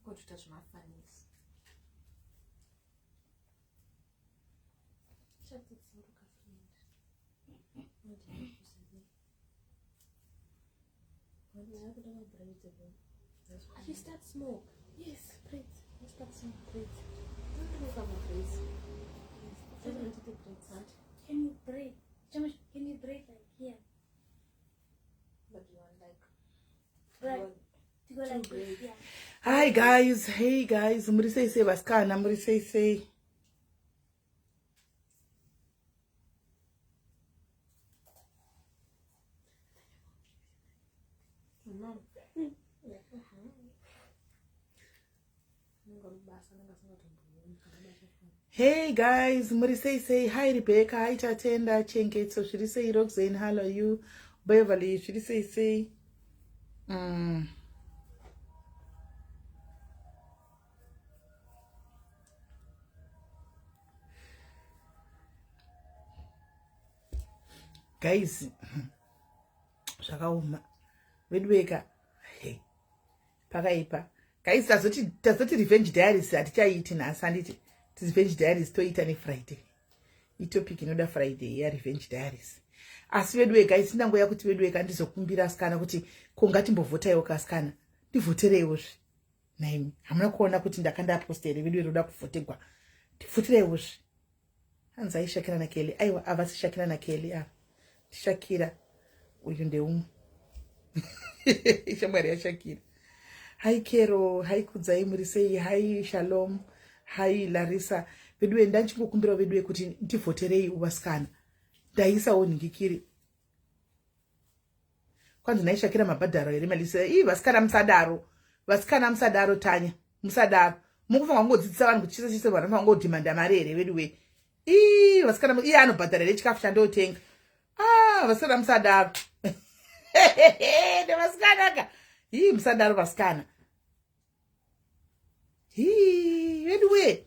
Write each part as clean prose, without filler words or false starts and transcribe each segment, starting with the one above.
Kotoita zvemafanisi. I start small. Yes, braids. Let's start small braids. Don't look at my braids. Yes. Just want to do braids. Can you braid? Can you braid like here? But you want like Right. you want To go like this, yeah. Hi guys, hey guys, muri sei sei vasikana, muri sei sei. Mom. Hey guys, muri sei sei. Hi Rebecca, hi Tatenda, Chengetso, zviri sei Roxanne, how are you? Beverly, zviri sei sei. Guys, zvakaoma. Veduweka. Hey. Pakaipa. Guys, tazoti tazoti revenge diaries hatichaiiti nhasi handiti. Revenge diaries toita neFriday. Itopic inoda Friday ya revenge diaries. Asi veduwe guys, ndangoya kuti veduwe kandizokumbira asikana kuti ko ngatimbovhotaiwo kasikana. Ndivhotereiwo zve. Naimi, hamuna kuona kuti ndakanda post here veduwe roda kuvhotegwa. Ndivhotereiwo zve. Hanzi aishakira naKelly. Aiwa, avasi Shakira naKelly ava. Shakira uyu ndeumwe. Shamwari yaShakira. Hi Kero, hi Kudzai muri sei, hi Shalom, hi Larissa. Veduwe ndachingokumbirawo veduwe kuti ndivhoterei uvasikana. Ndaisawo nhingikiri. Kwanzi nhai Shakira mabhadharo here Malisa? Ii vasikana musadaro. Vasikana musadaro Tanya. Musadaro. Mukufanira kungodzidzisa vanhu kuti chese chese vanhu vanofanira kungodhimanda mari here veduwe. Ii vasikana iye anobhadhara here chikafu chandotenga. Ah vasikana musadaro. Nevasikana ka. Ii musadaro vasikana. Hii veduwe.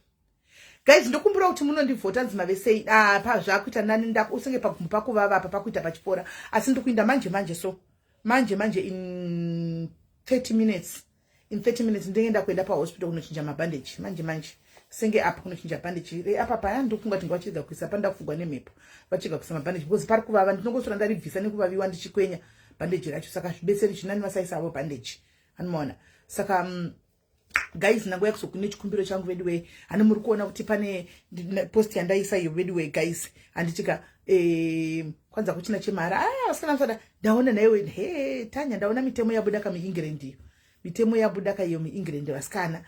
Guys ndokumbira kuti munondivhota nzima vesei. Ah pa zvakuita nani ndako usenge pagumbo pakuvava apa pakuita pachipora. Asi ndikuinda manje manje so. Manje manje in 30 minutes. In 30 minutes ndenge ndakuenda pa hospital kunochinja mabandage. Manje manje. Senge apa kunochinja bandage. Re apa paya ndokunga kuti ngavachirega kuisa panda kufugwa nemhepo. Vachirega kuisa mabandage because pari kuvava ndinongosora ndaribvisa nekuvaviwa ndichikwenya bandage racho saka zvibetseri zvinani vasaisa avo bandage. Anomaona. Saka guys nangu yakuzoku nechikumbiro changu veduwe hani muri kuona kuti pane post yandaisa iyo veduwe guys handitika eh, kwanza kuchina chemara ah vasikana musada ndaona naiwe he Tanya ndaona mitemo yabuda ka muEngland iyo mitemo yabuda ka iyo muEngland vasikana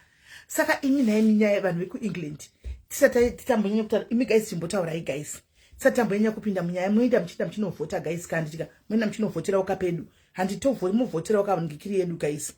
saka imi nhaimi nyaya vanhu vekuEngland tisati titambonyanya kutaura imi guys chimbotaurai guys tisati tambonyanya kupinda munyaya munoenda muchienda muchinovhota guys ka handitika munoenda muchinovhoterawo kapedu handitovhori muvhoterawo kangikiri yedu guys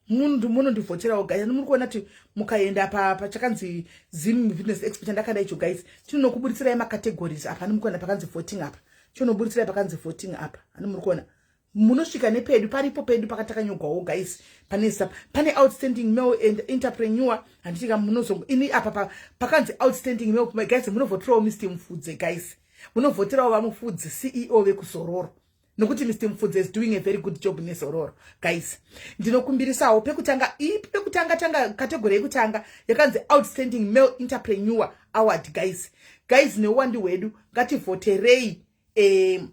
munondivhoterawo guys muri kuona kuti mukaenda pachakanzi Zim Fitness Expo chandakada icho guys chinokuburitsirayi macategories apa ani muri kuona pakanzi voting apa chinoburitsirayi pakanzi voting apa ani muri kuona munosvika nepedu paripo pedu pakatakanyogwawo guys pane zita pane outstanding male and entrepreneur handitika munozo ini apa pakanzi outstanding male guys munovhoterawo Mr Mufudze guys munovhoterawo vaMufudze CEO vekuzororo nokuti Mr Mufudze is doing a very good job nezororo guys ndinokumbirisawo pekutanga ipi pekutanga tanga category yekutanga yakanzi outstanding male entrepreneur award guys guys neuwandi hwedu ngativhoterei eh,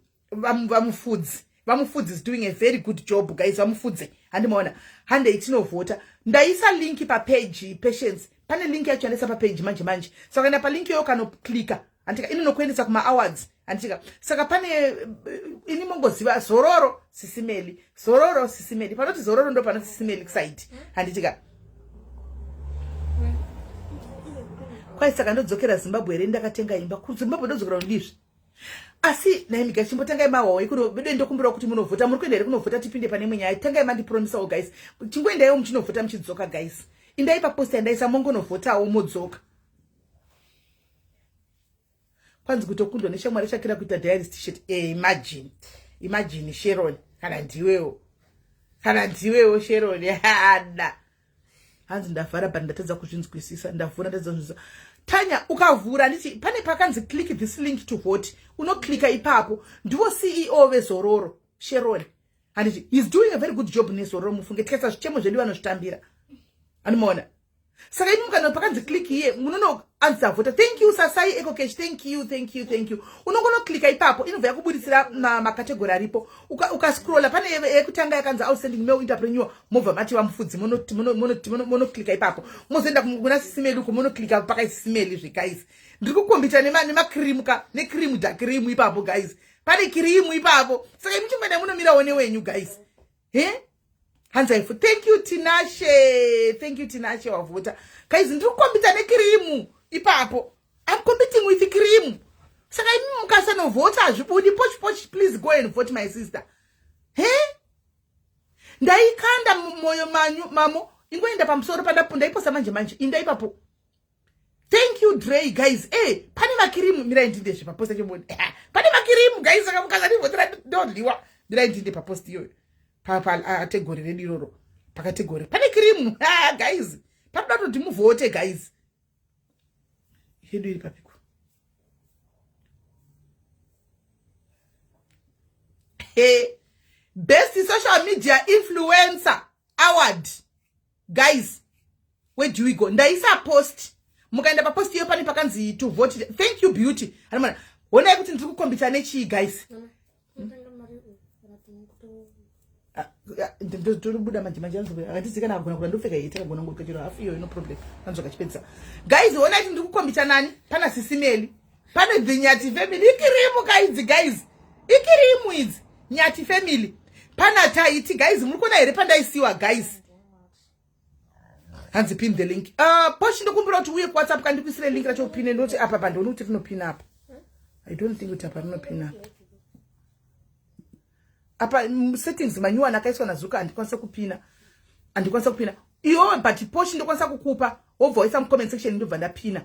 vaMufudzi vaMufudzi is doing a very good job guys vaMufudze handimaona handei tinovhota ndaisa link papage Patience pane link yacho yandaisa papage manje manje saka enda palink iyoyo ukanoklika handika inonokuendesa kumaawards handika saka pane ini mongoziva zororo sisimeli zororo sisimeli panoti zororo ndo panoti sisimeli kuside handitika kwai saka ndodzokera Zimbabwe here ndakatenga imba kuZimbabwe ndodzokera kundizvi asi naimi guys chimbotangai mahwawo ikuno bedo ndokumbirawo kuti munovhota muri kuenda here kunovhota tipinde pane imwe nyaya tangai mandipromisawo guys chingoendaiwo muchinovhota muchidzoka guys indai paposta yandaisa mongonovhotawo modzoka kwanzi kutokundwa neshamwari Shakira kuita diaries t-shirt eh, imagine imagine Sharon kana ndiwewo kana ndiwewo Sharon hada. Hanzi ndavhara but ndatadza kuzvinzwisisa, ndavhura ndatadza kuzvinzwisisa. Tanya, ukavhura handiti pane pakanzi click this link to vote, unoklika ipapo. Ndivo CEO vezororo, Sharon. Handiti he's doing a very good job nezororo, mufunge tikaisa zvichemo zvedu vanozvitambira. Anomaona? Saka imi mukana pakanzi click here munono anzi avhota. Thank you Sasai Ecocash, thank you, thank you, thank you. Unongonoklika ipapo inobva yakuburitsira makategori aripo. Ukascrolla pane yekutanga yakanzi outstanding male entrepreneur, mobva mati vamufudzi, monoklika ipapo. Mozoenda kuna sisimeli uko, monoklika pakaisisimeli zve guys. Ndiri kukombita nemakirimu ka, nekirimu dakirimu ipapo guys. Pane kirimu ipapo. Saka imi chimwena munomirawo newenyu guys. He? Hanzi aifu. Thank you Tinashe. Thank you Tinashe wavhota. Guys, ndiri kukombita nekirimu ipapo. I'm competing with cream. Saka imi mukasanovhota hazvibudi. Poch poch, please go and vote my sister. He? Ndaikanda moyo manyu mamo. Ingoenda pamusoro pandaiposa manje manje. Inda ipapo. Thank you Dre guys. Eh, pane makirimu mirai ndinde zve papost yacho bodi. Pane makirimu guys, saka mukasandivhotera ndodliwa. Mirai ndinde papost iyoyo. Pa pa category redu iroro. Pakategori. Pane kirimu. Ah guys. Panoda kuti muvhote guys. Yedu iri papiko. Hey, best social media influencer award. Guys, where do we go? Ndaisa post. Mukaenda pa post iyo pane pakanzi to vote. Thank you Beauty. Anomana, honai kuti ndiri kukombita nechii guys. Ndinobuda manje manje anzi akatizikana akagona kuda ndopfeka heti akagona ngopfeka chero hafu iyoyo no problem. Anzi akachipedzisa. Guys, honai kuti ndiri kukombita nani? Pana Sisimeli. Pane the Nyati family. Ikirimu guys, guys. Ikirimu idzi. Nyati family. Pana Taiti guys, muri kuona here pandaisiwa guys? Hanzi pin the link. Poshi ndokumbira kuti uye kuWhatsApp kandikuisire link racho upine, ndoti apa pandioni kuti rinopina apa. I don't think kuti apa rinopina apa. Apa settings manyuwana akaiswa naZuka handikwanisa kupina. Handikwanisa kupina. Iyo but poshi ndokwanisa kukupa wobva waisa mu comment section ndobva ndapina.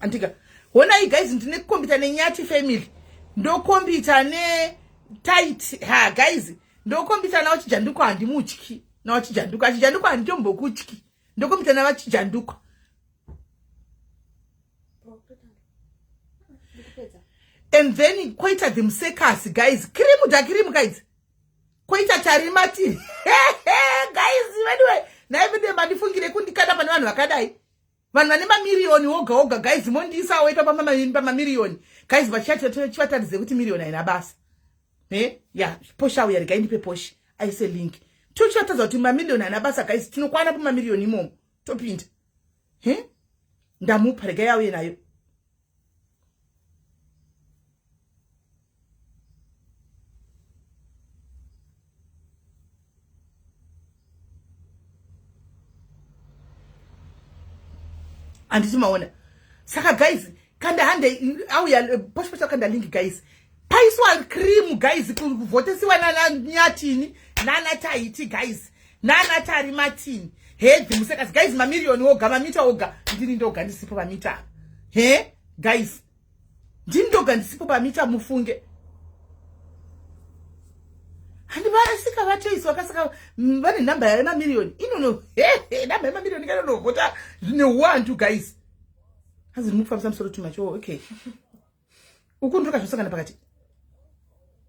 Andika. Honai guys, ndine kukombita neNyati family. Ndokombita ne tight. Ha guys, ndokombita nawo Chijanduko handimutyi. Nawo Chijanduko, Chijanduko handitombokutyi. Ndokombita nawo Chijanduko. And then koita the Musekasi guys. Kirimu da kirimu guys. Koita Tarimati. Guys, anyway, naye vede mandifungire kundikanda pane vanhu vakadai. Vanhu vane mamiriyoni woga woga guys, mondiisawo ipa pamamiriyoni. Guys, vachivataridze kuti miriyoni haina basa. Eh? Ya, posha uya regai ndipe poshi. Aise link. Tochivatadza kuti mamiriyoni haina basa guys, tinokwana pamamiriyoni imomo. Topinda. He? Ndamupa regai auye nayo. Handiti maona. Saka guys, kanda hande auya posh posh kanda link guys. Paiswa cream guys, kuvhotesiwa nana Nyatini, nana Taiti guys, nana Tari Martin. He, Musekasi guys, mamiriyoni oga, mamita oga, ndini ndoga ndisipo pamita. He, guys. Ndini ndoga ndisipo pamita mufunge. Handivarasika vatoiswa kasaka vane namba yemamiriyoni. Inono he, namba yemamiriyoni kanonovhota neuwandu guys. Hanzi ndimukufambisa musoro too much. Oh, okay. Uku ndiro kazvosangana pakati.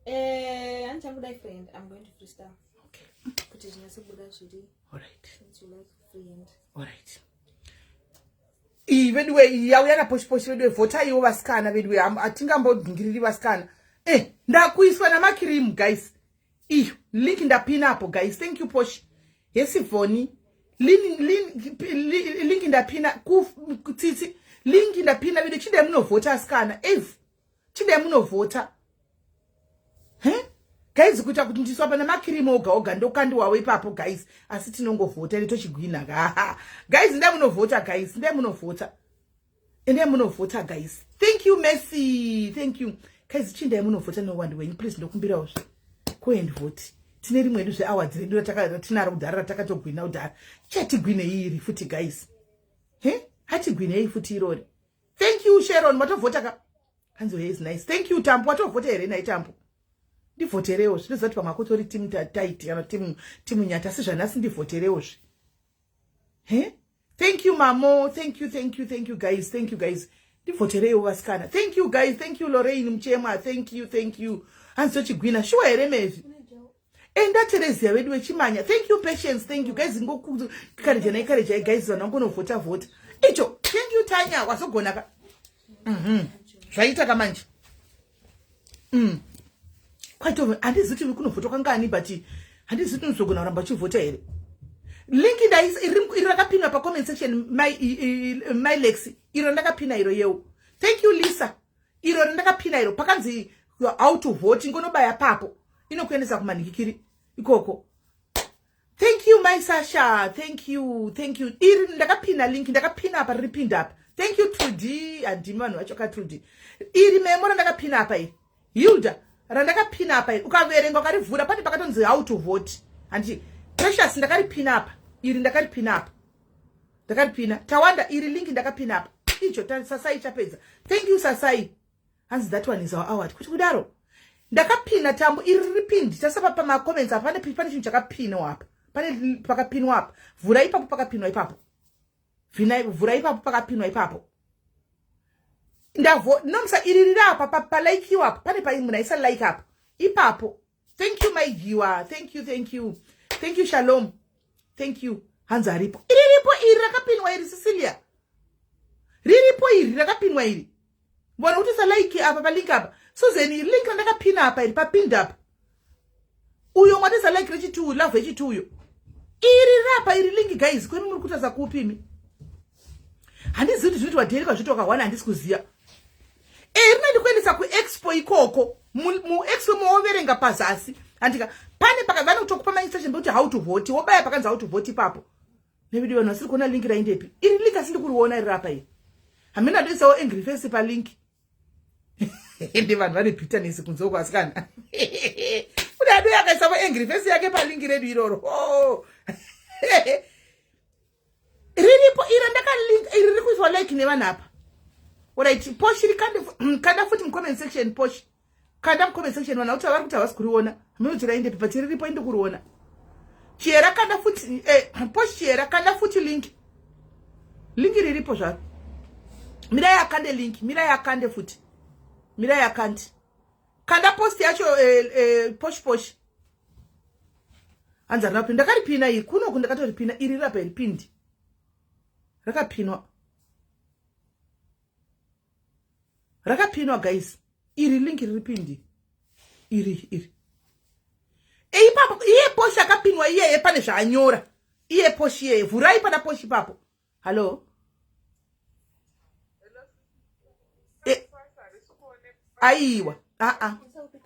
Handichabuda friend, I'm going to freestyle. Okay. Kuti zvinyatsobuda zviri. All right. Since you like freehand. All right. Iyi veduwe iyi yauya naposhiposhi veduwe, vhotaiwo vasikana veduwe, hatingambodhingiriri vasikana. Ndakuiswa namakirimu guys. Iyo link ndapina apo guys. Thank you Posh. Hesivhoni. Link ndapina tsitsi. Link ndapina vedu, chindai munovhota asikana. Chindai munovhota. He? Guys, kuita kuti ndiswa pana makirimu oga oga ndokandiwawo ipapo guys. Asi tinongovhota ende tochigwina ka. Guys, ndai munovhota guys, ndai munovhota. Endai munovhota guys. Thank you Mercy. Thank you. Guys, chindai munovhota nowandi wenyu please, ndokumbirawo zve. Go and vote. Tine rimwe redu zve awards redu ratinaro kudhara ratakatogwina kudhara. Chatigwinei iri futi guys. He? Hatigwinei futi irori. Thank you Sharon, watovhota ka. Hanzi he is nice. Thank you Tambo, watovhota here nai Tambo? Ndivhoterewo zve. Ndinoziva kuti pamwe akutori team Taiti kana team Nyati, asi zvanhasi ndivhoterewo zve. He? Thank you mamo, thank you, thank you, thank you guys, thank you guys. Ndivhotereiwo vasikana. Thank you guys, thank you Lorraine Muchemwa, thank you, thank you. Hanzi tochigwina shuwa here mezvi? Enda Terezia vedu vechimanya. Thank you Patience, thank you guys. Ngokukarejana ikarejai guys, vanhu vangonovhota vhota. Icho, thank you Tanya, wazogona ka. Zvaita ka manje. Kwaito handizivi kuti kunovhotwa kangani, but handizivi kuti unozogona kuramba uchivhota here. Link ndaisa iri rakapinwa pa comment section, my Lex, iro ndakapina iro yeu. Thank you Lisa. Iro randakapina iro pakanzi how to vote, ngonobaya papo inokuendesa kumanikikiri ikoko. Thank you my Sasha, thank you, thank you. Iri ndakapina link, ndakapina apa, riri pinda apa. Thank you Trudy, handimi vanhu vacho ka Trudy. Iri memo randakapina apa iri. Hilda randakapina apa iri, ukaverenga ukarivhura pane pakatonzi how to vote. Handiti Precious ndakaripina apa, iri ndakaripina apa. Ndakaripina. Tawanda iri link ndakapina apa. Icho Sasai chapedza. Thank you Sasai. Hanzi that one is our award. Kuti kudaro. Ndakapina tambo iri riri pindi. Tasapa pa comments apa pane chinhu chakapinwa apa. Pane pakapinwa apa. Vhura ipapo pakapinwa ipapo. Vhura ipapo pakapinwa ipapo. Ndavo nomsa iri riri apa pa like you apa. Pane pa munhu aisa like apa. Ipapo. Thank you my viewer. Thank you, thank you. Thank you Shalom. Thank you. Hanzi aripo. Iri ripo iri rakapinwa iri Cecilia. Riripo iri rakapinwa iri. Mbona kuti sa like apa pa link apa. Susan iri link randakapina apa iri papinda apa. Uyo mwatisa like rechitu love rechitu uyo. Iri rapa iri link guys, kwemi muri kutasa kupi imi? Handizivi kuti zvinoitwa daily kwazvitoka 1 handisi kuziya. Rinondikuendesa ku expo ikoko. Mu expo moverenga pazasi. Andika pane pakavana kutokupa ma instruction kuti how to vote. Wobaya pakanzi how to vote ipapo. Nevideo vanhu vasiri kuona link raindepi. Iri link asi ndikuriona iri rapa iri. Hamina ndoisawo angry face pa link. Ende vanhu vane bitterness kunze uko asikana. Kune adu yakaisawo angry face yake pa link redu iroro. Oh. Riripo iri ndakalink iri riri kuiswa like nevanhu apa. Alright, posh iri kanda futi mu comment section posh. Kanda mu comment section vanhu vakuti vari kuti havasi kuriona. Hameno kuti raindepi but riripo indi kuriona. Chiera kanda futi posh chiera kanda futi link. Link riripo zvaro. Mira yakande link, mira yakande futi. Mira yakande. Kanda post yacho posh posh. Hanzi harina kupinda. Ndakaripina iri kunoku ndakatoripina iri rapa iri pindi. Rakapinwa. Rakapinwa guys. Iri link riri pindi. Iri iri. Ipapo iye posh akapinwa iyeye pane zvaanyora. Iye posh iyeye vhurai pana posh ipapo. Hello. Aiwa.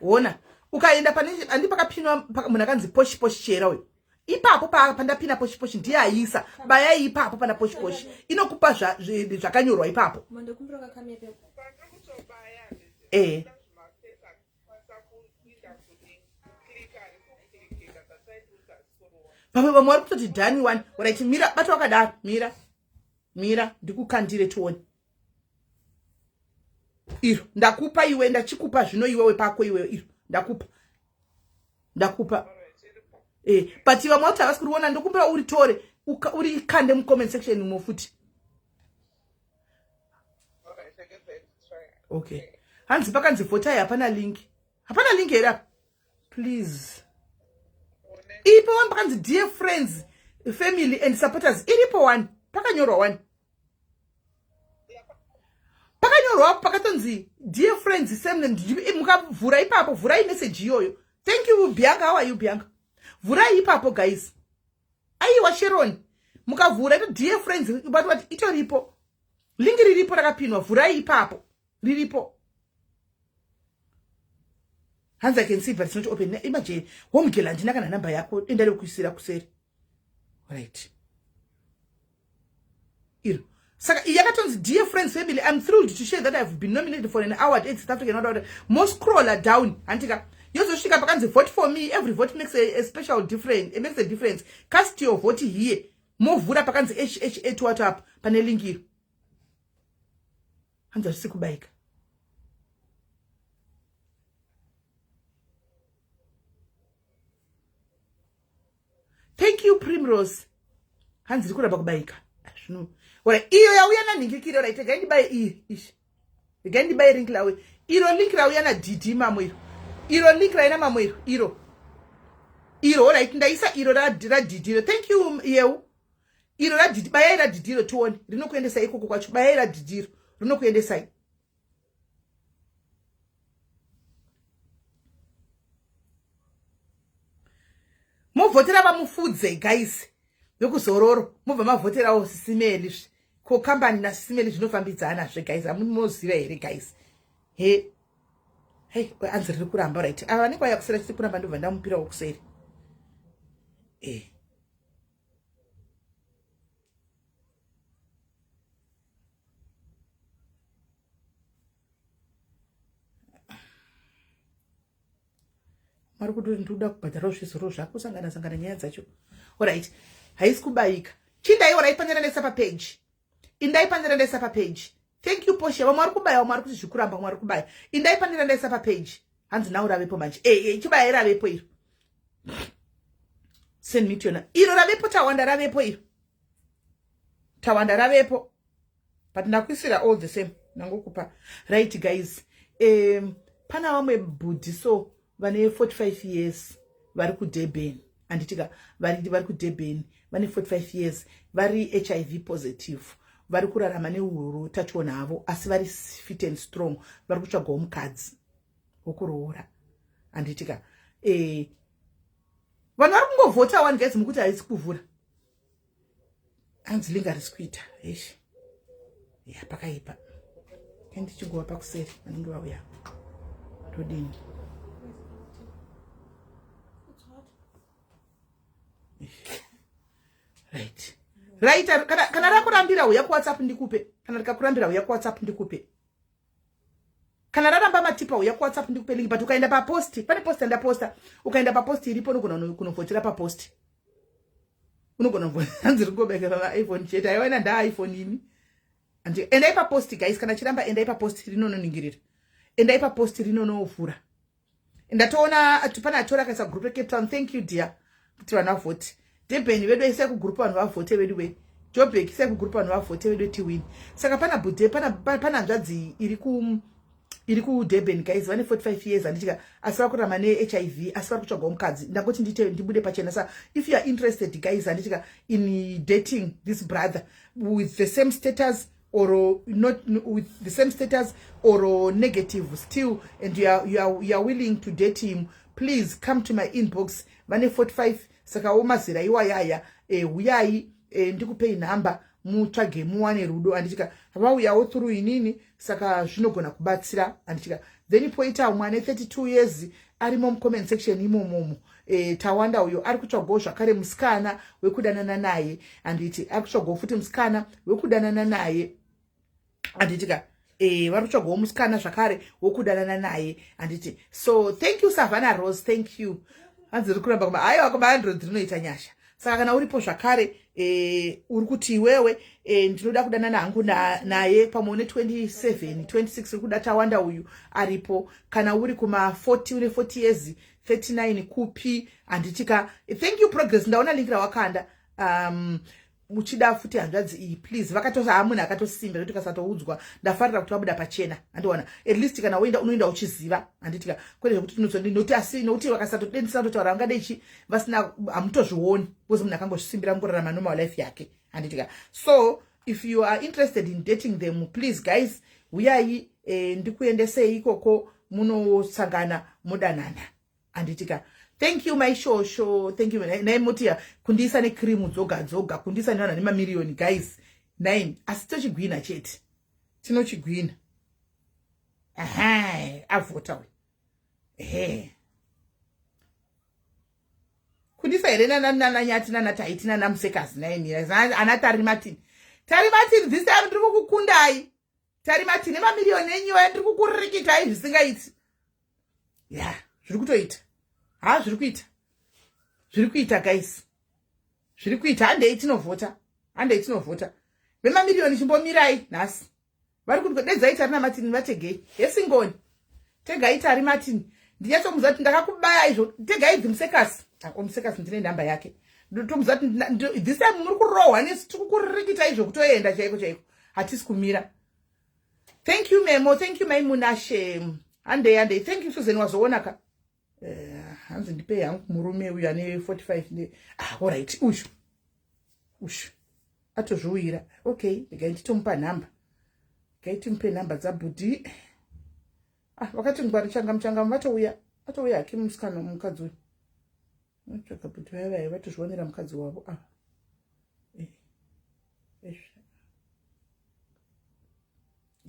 Ona. Ukaenda pane andi pakapinwa munhu akanzi posh posh chera uyo. Ipapo pandapina posh posh ndiye aisa. Bayai ipapo pana posh posh. Inokupa zvakanyorwa ipapo. Pamwe vamwe vari kutoti dhani wani. Alright, mira bata wakadaro. Mira. Mira ndikukandire tione. Iro ndakupa iwe, ndachikupa zvino iwewe pako iwewe iro ndakupa. Ndakupa. But vamwe vati havasi kuriona, ndokumbira uritore urikande mu comment section umo futi. Okay. Hanzi pakanzi votai hapana link. Hapana link here apa? Please. Ipo one pakanzi dear friends, family and supporters. Iripo one. Pakanyorwa one. Pakanyorwa pakatonzi dear friends same mukavhura ipapo, vhurai message iyoyo. Thank you Bianca, how are you Bianca? Vhurai ipapo guys. Aiwa Sharon, mukavhura ito dear friends but what itoripo. Link riripo rakapinwa, vhurai ipapo. Riripo. Hanzi I can see but it's not open. Imagine home girl handina kana number yako enda rekuisira kuseri. Right. Iro. Saka yakatonzi dear friends family, I'm thrilled to share that I've been nominated for an award at South African award. Mo scroller down handika. Yozosvika pakanzi vote for me, every vote makes a special difference. It makes a difference. Cast your vote here. Movhura pakanzi HH8 what up pane link iro. Hanzi hazvisi kubaika. Thank you Primrose. Hanzi riri kuramba kubaika. Zvino ora iyo yauya nanhingikiri, ora regai ndibaye iyi ishi, regai ndibaye link rauya iro, link rauya naDD mamo iro, iro link raina mamo iro, iro iro. Alright, ndaisa iro raDD iro. Thank you, Yeu. Iro raDD, bayai raDD iro tione rinokuendesai ikoko kwacho. Bayai raDD iro, rinokuendesai. Muvhotera vaMufudze, guys, vekuzororo. Mubva mavhoterawo Sisimeli zve ko kambani naSisimeli zvinofambidzana zve, guys. Hamunoziva here, guys? He hei, anzi riri kuramba. Right, ava vanenge vaya kuseri chiri kuramba, ndobva ndamupirawo kuseri. Mari kuti ndikuda kubhadharawo zvezoro zvako, sangana sangana nyaya dzacho. Alright, haisi kubayika. Chindai, alright, panera ndaisa papage, indai panera ndaisa papage. Thank you, Posha. Vamwe vari kubaya, vamwe vari kuti zvikuramba, vamwe vari kubaya. Indai panera ndaisa papage. Hanzi nau ravepo manje. E, chibaya ravepo iro. Send me to iro ravepo. Tawanda, ravepo iro. Tawanda, ravepo, but ndakuisira all the same, nangokupa. Right, guys, pana vamwe bhudhi so vane 45 years vari kuDurban, handitika? Vari kuDurban, vane 45 years, vari HIV positive, vari kurarama neutachiona havo, asi vari fit and strong. Vari kutsvagawo mukadzi wokuroora, handitika? Vanhu vari kungovhota one, guys, mukuti haisi kuvhura. Hanzi link harisi kuita. Eish, ya, pakaipa. Kandichingova pakuseri, vanenge vauya, todini? Right, kana rakurambira, uya kuWhatsApp ndikupe. Kana rikakurambira, uya kuWhatsApp ndikupe. Kana raramba matipa, uya kuWhatsApp ndikupe link. But ukaenda papost, pane post yandaposta, ukaenda papost iripo, unogona kunovhotera papost. Unogona. Hanzi ringobeka pamaiPhone chete. Aiwa, nda iPhone ini. Endai papost, guys. Kana chiramba, endai papost, rinononingirira. Endai papost, rinonovhura. Ndatoona pane atora akaisa group reCape Town. Thank you, dear, kuti vanhu vavhoti. Durban vedu, isai kugroup vanhu vavhote vedu. We Jobek, isai kugroup vanhu vavhote vedu, tiwini. Saka pana budhe, pana hanzvadzi iri kuDurban, guys, vane 45 years, handitika? Asi vari kurarama neHIV, asi vari kutsvagawo mukadzi. Ndangoti ndiite ndibude pachena. Sa if you are interested, guys, handitika, in dating this brother with the same status or not with the same status or negative still, and you are willing to date him, please come to my inbox. Vane 45, saka wo mazera iwayaya. Huyai, ndikupei nhamba, mutsvage muwane rudo, handitika? Vauyawo through inini, saka zvinogona kubatsira, handitika? Then poita umwe ane 32 years arimo mucomment section imomomo. Tawanda uyo ari kutsvagawo zvakare musikana wekudanana naye, handiti? Ari kutsvagawo futi musikana wekudanana naye, handitika? Vari kutsvagawo musikana zvakare wokudanana naye, handiti? So thank you, Savannah Rose, thank you. Hanzi riri kuramba kuma, aiwa, kumaAndroid rinoita nyasha. Saka kana uripo zvakare, uri kuti iwewe, ndinoda kudanana hangu naye, pamwe une 27, 26, uri kuda Tawanda uyu, aripo. Kana uri kuma 40, une 40 years, 39 kupi, handitika? Thank you, Progress, ndaona link rawakanda. Muchida futi hanzvadzi iyi, please. Vakatosa ha, munhu akatosimba nekuti kasatoudzwa. Ndafarira kuti vabuda pachena, handiona? At least kana uenda, unoenda uchiziva, handitika? Kwete zvekuti nokuti, asi nokuti vakasatodendisa kutotaura, vangadei vasina, hamutozvioni, because munhu akangozvisimbira mungorarama normal life yake, handitika? So if you are interested in dating them, please, guys, uyai, ndikuendesei ikoko, munosangana, mudanana, handitika? Thank you, Maishosho, thank you. Naimuti kundiisa nekrimu dzoga dzoga, kundiisa nevanhu vane mamiriyoni, guys, nine. Asi tochigwina chete, tinochigwina. Aha, avhota we. Ehe, kundisa here nananyati, nanataiti, nanamusekazi, naini ana Tari Martin. Tari Martin, this time ndiri kukukundai. Tari Martin, nemamiriyoni enyu aya, ndiri kukuririkitai zvisingaiti. Ya, zviri kutoita. Ha, zviri kuita, zviri kuita, guys, zviri kuita. Handei tinovhota, handei tinovhota. Vemamiriyoni, chimbomirai nhasi. Vari kuti dedzai Tari naMartin, vategei hesingoni. Tegai Tari Martin, ndinyatsomuziva kuti ndakakubaya izvo. Tegai Dzimusekasi, omusekasi, ndine nhamba yake. Ndotomuziva kuti this time muri kurohwa nesu, tiri kukurikita izvo kutoenda chaiko chaiko, hatisi kumira. Thank you Memo, thank you Mai Munashe. Handei handei. Thank you Susan, wazoona ka. Hanzi ndipei hangu murume uyu ane 45 ne ah, alright, uyu uyu atozviuyira. Okay, regai nditomupa nhamba, regai timupe nhamba dzabhudhi. Ah, vakati ngwari changamu changamu, vatouya, atouya hake musikana, mukadzi uyu tsvaga bhudhi vaya vaya vatozvionera mukadzi wavo ava. Ah. Eh,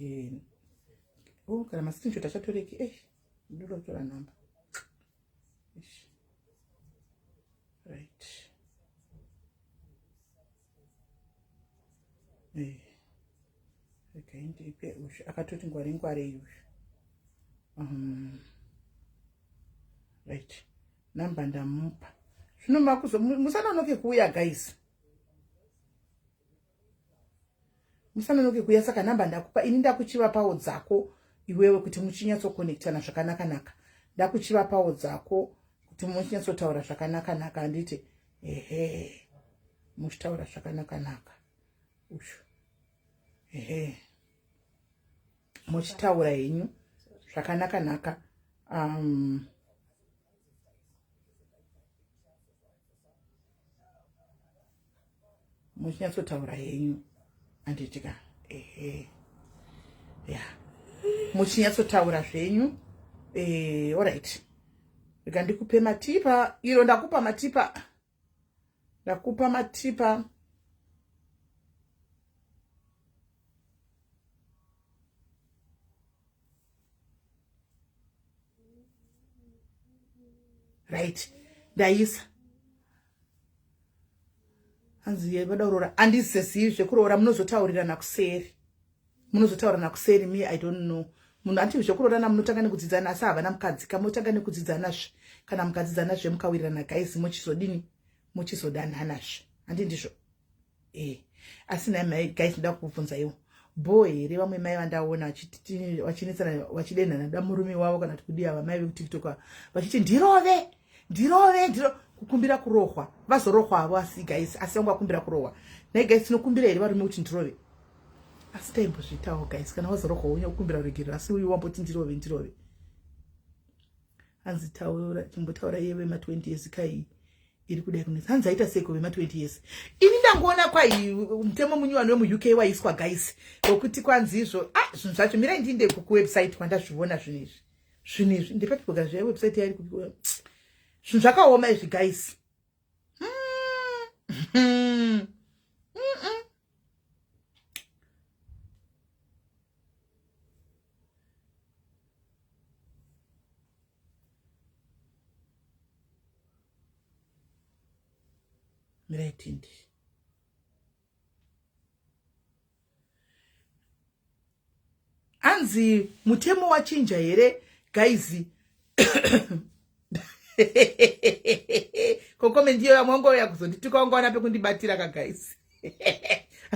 eh. Oh, kana mascreenshot achatoreki. Eh, ndoda kutora nhamba. Right, eh, regai ndipe uyu akatoti ngware ngware uyu. Right, namba ndamupa. Zvino makuzo musanonoke kuuya guys, musanonoke kuuya. Saka nhamba ndakupa ini, ndakuchivapawo dzako iwewe kuti muchinyatsokonektana zvakanaka-naka. Ndakuchivapawo dzako kuti muchinyatsotaura zvakanaka-naka, handiti? Ehe, muchitaura zvakanaka-naka ushu. Ehe, muchitaura henyu zvakanaka-naka. Muchinyatsotaura henyu, handitika? Ehe, ya, muchinyatsotaura zvenyu. Alright, rega ndikupe matipa iro. Ndakupa matipa, ndakupa matipa. Right, ndaisa. Hanzi vada kuroora, handizisivi zvekuroora, munozotaurirana kuseri, munozotaurana kuseri. Me, I don't know munhu ati zvekuroorana munotanga nekudzidzana, asi havana mukadzi ka. Munotanga nekudzidzanazve, kana mukadzidzanazve mukawirirana guys, muchizodini? Muchizodanhanazve, handi ndizvo? E, asi nhai mai guys, ndoda kukubvunza iwo bho here? Vamwe mai vandaona vachinetsana, vachidenhana da murume wavo kana kuti kudii, ava mai vekuTikTok vachiti ndirove, ndirove, ndiro kukumbira kurohwa, vazorohwa havo. Asi guys, asi vangu vakumbira kurohwa. Nhai guys, tinokumbira here varume kuti ndirove? Asi taimbozviitawo guys, kana wazorohwa unya kukumbira ruregerero, asi uyu wamboti ndirove, ndirove. Hanzi taura, chimbotaura iye vema20 years kai iri kudai kunetsa. Hanzi aita seiko vema20 years? Ini ndangoona kwai mutemo munyuwani wemuUK waiswa guys, wekuti kwanzi izvo, ah, zvinhu zvacho, mirai ndiinde kuwebsite kwandazviona zvinhu izvi. Zvinhu izvi ndepati kugara zviya website yairi? Zvinhu zvakaoma izvi guys. Mirai tindi. Hanzi mutemo wachinja here guys? Kokome ndiyo vamwe vangouya kuzondituka, vangawana pekundibatira ka guys.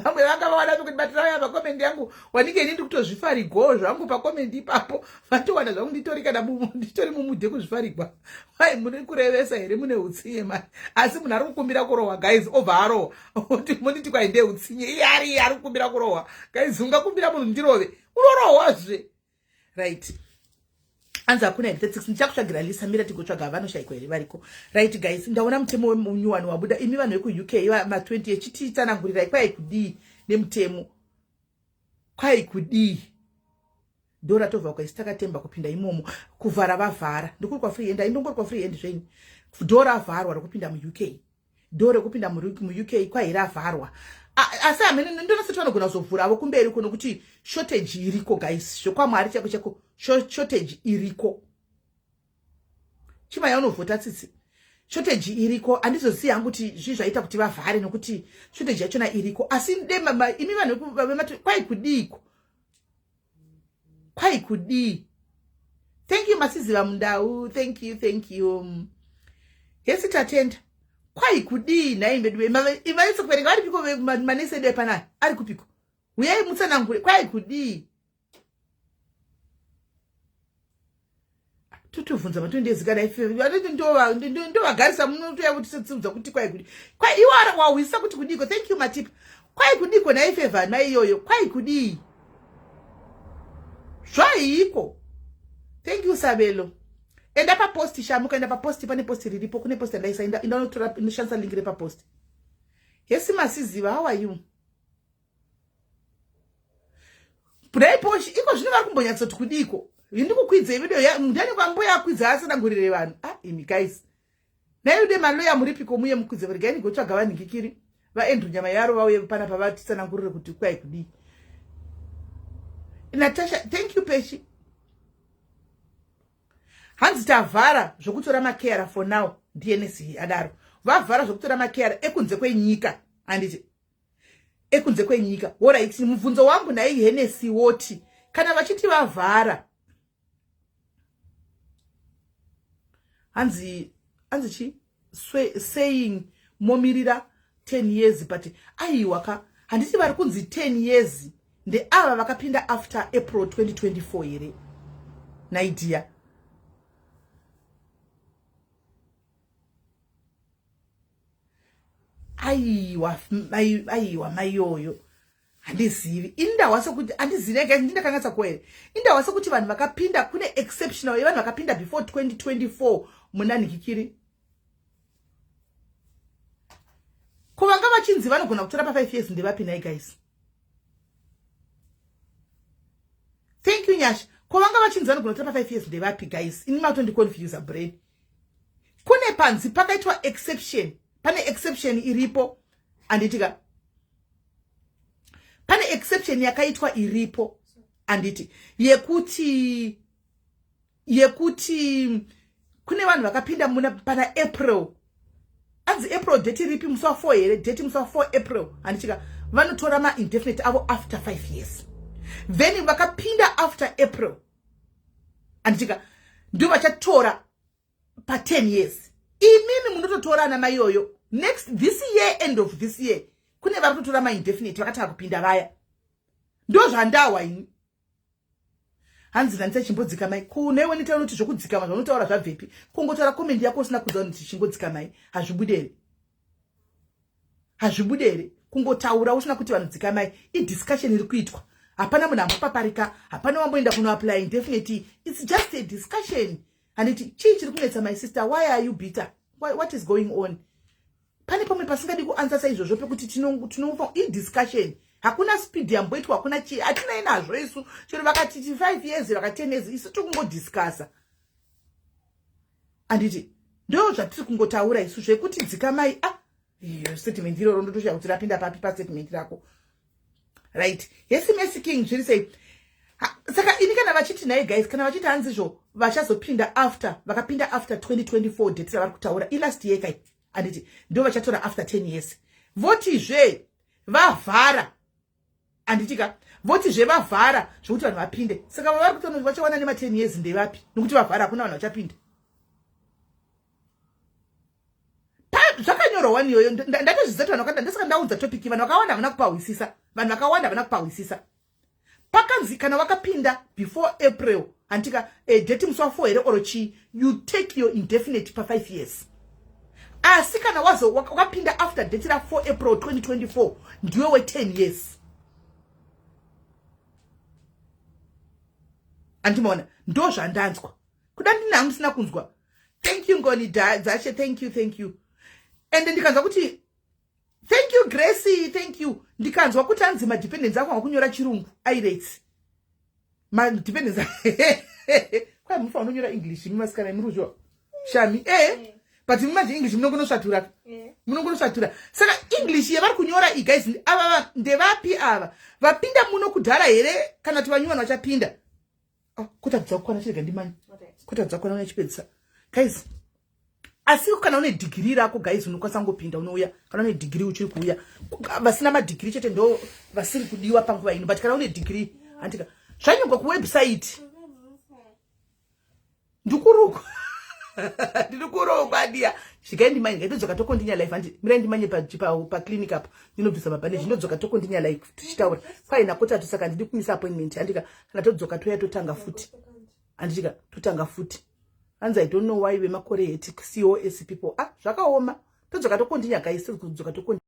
Vamwe vanga vawana pekundibatira vaya pakomendi yangu, wanike ini ndikutozvifarigwawo zvangu pakomendi ipapo, vatowana zvangu nditori kana nditori mumudhe kuzvifarigwa. Wai, muri kurevesa here? Mune utsinye mani. Asi munhu ari kukumbira kurohwa guys, obva arohwa, monditi kwai ndee utsinye. Iye ari iye ari kukumbira kurohwa guys. Ungakumbira munhu ndirove, unorohwazve. Right, anzi hakuna here 36? Ndichakutsvagira Lisa, mira tigotsvaga. Vanoshaikwa here? Variko. Right guys, ndaona mutemo wemunyuwani wabuda. Imi vanhu vekuUK ma20 echititsanangurirai, kwai kudii nemutemo? Kwai kudii? Ndo ratobva kwaisi takatemba kupinda imomo. Kuvhara vavhara, ndikuri kwafree hand, indongori kwafree hand zvenyu. Do ravharwa rekupinda muUK, do rekupinda muUK kwai ravharwa, asi hamene ndonasati vanogona kuzovhuravo kumberi uko, nokuti shortage iriko guys, zvekwamwari chaiko chaiko, shortage iriko. Chimaya unovhota tsitsi, shortage iriko. Handizozivi hangu kuti zvii zvaita kuti vavhare, nokuti shortage yachona iriko. Asi imi vanhu vemati kwai kudiiko? Kwai kudii? Thank you Masiziva Mundau, thank you, thank you. Hesi Tatenda. Kwai kudii nhai vedu? Ivaise kuverenga vari piko manesi edu epanaya? Ari kupiko? Uyai mutsanangure, kwai kudii? Totobvunza matondezikana ndovagarisa munotoya kuti setsiudza kuti kwai kudi. Kwai iwe wahwisa kuti kudiko. Thank you Matipa. Kwai kudiko nhai Favor mai iyoyo. Kwai kudii? Zvaiko. Thank you Sabelo. Enda papost shamu ukaenda papost pane post riripo kune post yandaisa enda enda unotora inoshandisa link repapost. Hesi Masiziva how are you? Budai poshi iko zvino vari kumbonyatsoti kudiko. Ndikukwidzei video ya ndani kwambuya akwidza asanangurire vanhu. Ah imi guys. Nayo de maloya muripiko muye mukwidze regai ndigotsvaga vanhingikiri vaAndrew nyama yaro vauye panapa vatitsanangurire kuti kwai kudii. Natasha thank you Peshi. Hanzi tavhara zvokutora makera for now ndiNSE adaro. Vavhara zvokutora makera ekunze kwenyika handiti ekunze kwenyika. Horaiti mubvunzo wangu nhai Hennessy woti kana vachiti vavhara hanzi hanzi chi saying momirira 10 years but aiwa ka handiti vari kunzi 10 years ndeava vakapinda after April 2024 here naidia aiwa aiwa maiyoyo handizivi indawa sekuti handizivi guys ndindakangatsa ko here indawa sekuti vanhu vakapinda kune exceptional yevanhu vakapinda before 2024 muna nhikikiri ko vanga vachinzi vanogona kutora pa 5 years ndevapi nhai guys thank you Nyasha ko vanga vachinzi vanogona kutora pa 5 years ndevapi guys ini matondiconfusa brain kune panzi pakaitwa exception pane exception iripo anditi ka pane exception yakaitwa iripo anditi yekuti yekuti kune vanhu vakapinda muna pana April anzi April date ripi musi wa 4 here date musi wa 4 April handichika vanotora maindefinite avo after 5 years then vakapinda after April handichika ndo vachatora pa 10 years imimi munototora ana mai iyoyo next this year end of this year kune vari kutotora maindefinite vakatanga kupinda vaya ndo zvandawa ini hanzi nandisa chimbodzika mai kunewe nitaura kuti zvokudzikama zvaunotaura zvabvepi kungotaura comment yako usina kudza kuti chingodzika mai hazvibude here hazvibude here kungotaura usina kuti vanhu dzikamai idiscussion iri kuitwa hapana munhu ambopaparika hapana wamboenda kunoapply indefinite its just a discussion handiti chii chiri kunetsa my sister why are you bitter why, what is going on pane pamwe pasingadi kuansa saizvozvo pekuti tinofa idiscussion hakuna speed yamboitwa hakuna chii hatinai nazvo isu chero vakati 5 years vakati 10 years isu tiri kungodiscussa anditi ndo zvatiri kungotaura isu zvekuti dzikamai ah iyo statement iroro ndotoshaya kuti rapinda papi pastatement rako right yesi Mercy King zviri sei saka ini kana vachiti nhai guys kana vachiti hanzizvo vachazopinda after vakapinda after 2024 date ravari kutaura ilast year kai anditi ndo vachatora after 10 years votizve vavhara anditi ka votizve vavhara zvekuti vanhu vapinde saka vavari kutoona vachawana nema 10 years ndevapi nekuti vavhara hakuna vanhu vachapinda zvakanyorwa wani iyoyo ndatozviziva kuti vanhu vakawanda ndosaka ndaunza topic vanhu vakawanda havana kupahwisisa vanhu vakawanda havana kupahwisisa pakanzi kana wakapinda before April handika eh, date musi wa4 here or chii you take your indefinite pa5 years asi kana wazo wakapinda after date ra4 April 2024 ndiwe we10 years andimaona ndo zvandanzwa kuda ndini hangu sina kunzwa thank you ngoni dzashe thank you thank you ende ndikanzwa kuti thank you Gracie thank you ndikanzwa kuti hanzi madependents ako akunyora chirungu airets madependents kwai mufa unonyora English imi masikana imi ruzviwa shami eh but imi manje English munongonosvatura munongonosvatura saka English yavari kunyora iyi guys ava ndevapi ava vapinda muno kudhara here kana kuti vanyuwani vachapinda oh, kutadza kukwana chirega ndimanye kutadza kukwana unachipedzisa guys asi kana une dhigiri rako guys unokwanisa kungopinda unouya kana une dhigiri uchiri kuuya vasina madhigiri chete ndo vasiri kudiwa panguva ino but kana une dhigiri handika zvanyorwa kuwebsite ndikurukwa ndiri kurukwa dia svikai ndimanye ngaitodzoka tokondinya life handi mirai ndimanye paclinic apo ndinobvisa mabhandeji ndodzoka tokondinya life tichitaura kwaina kotatu saka ndidi kumisa appointment handika kana todzoka touya totanga futi handitika totanga futi. Hanzi, "I don't know why vemakore hate cos people." Ah, zvakaoma. Todzoka tokondinya, guys, todzoka tokondinya.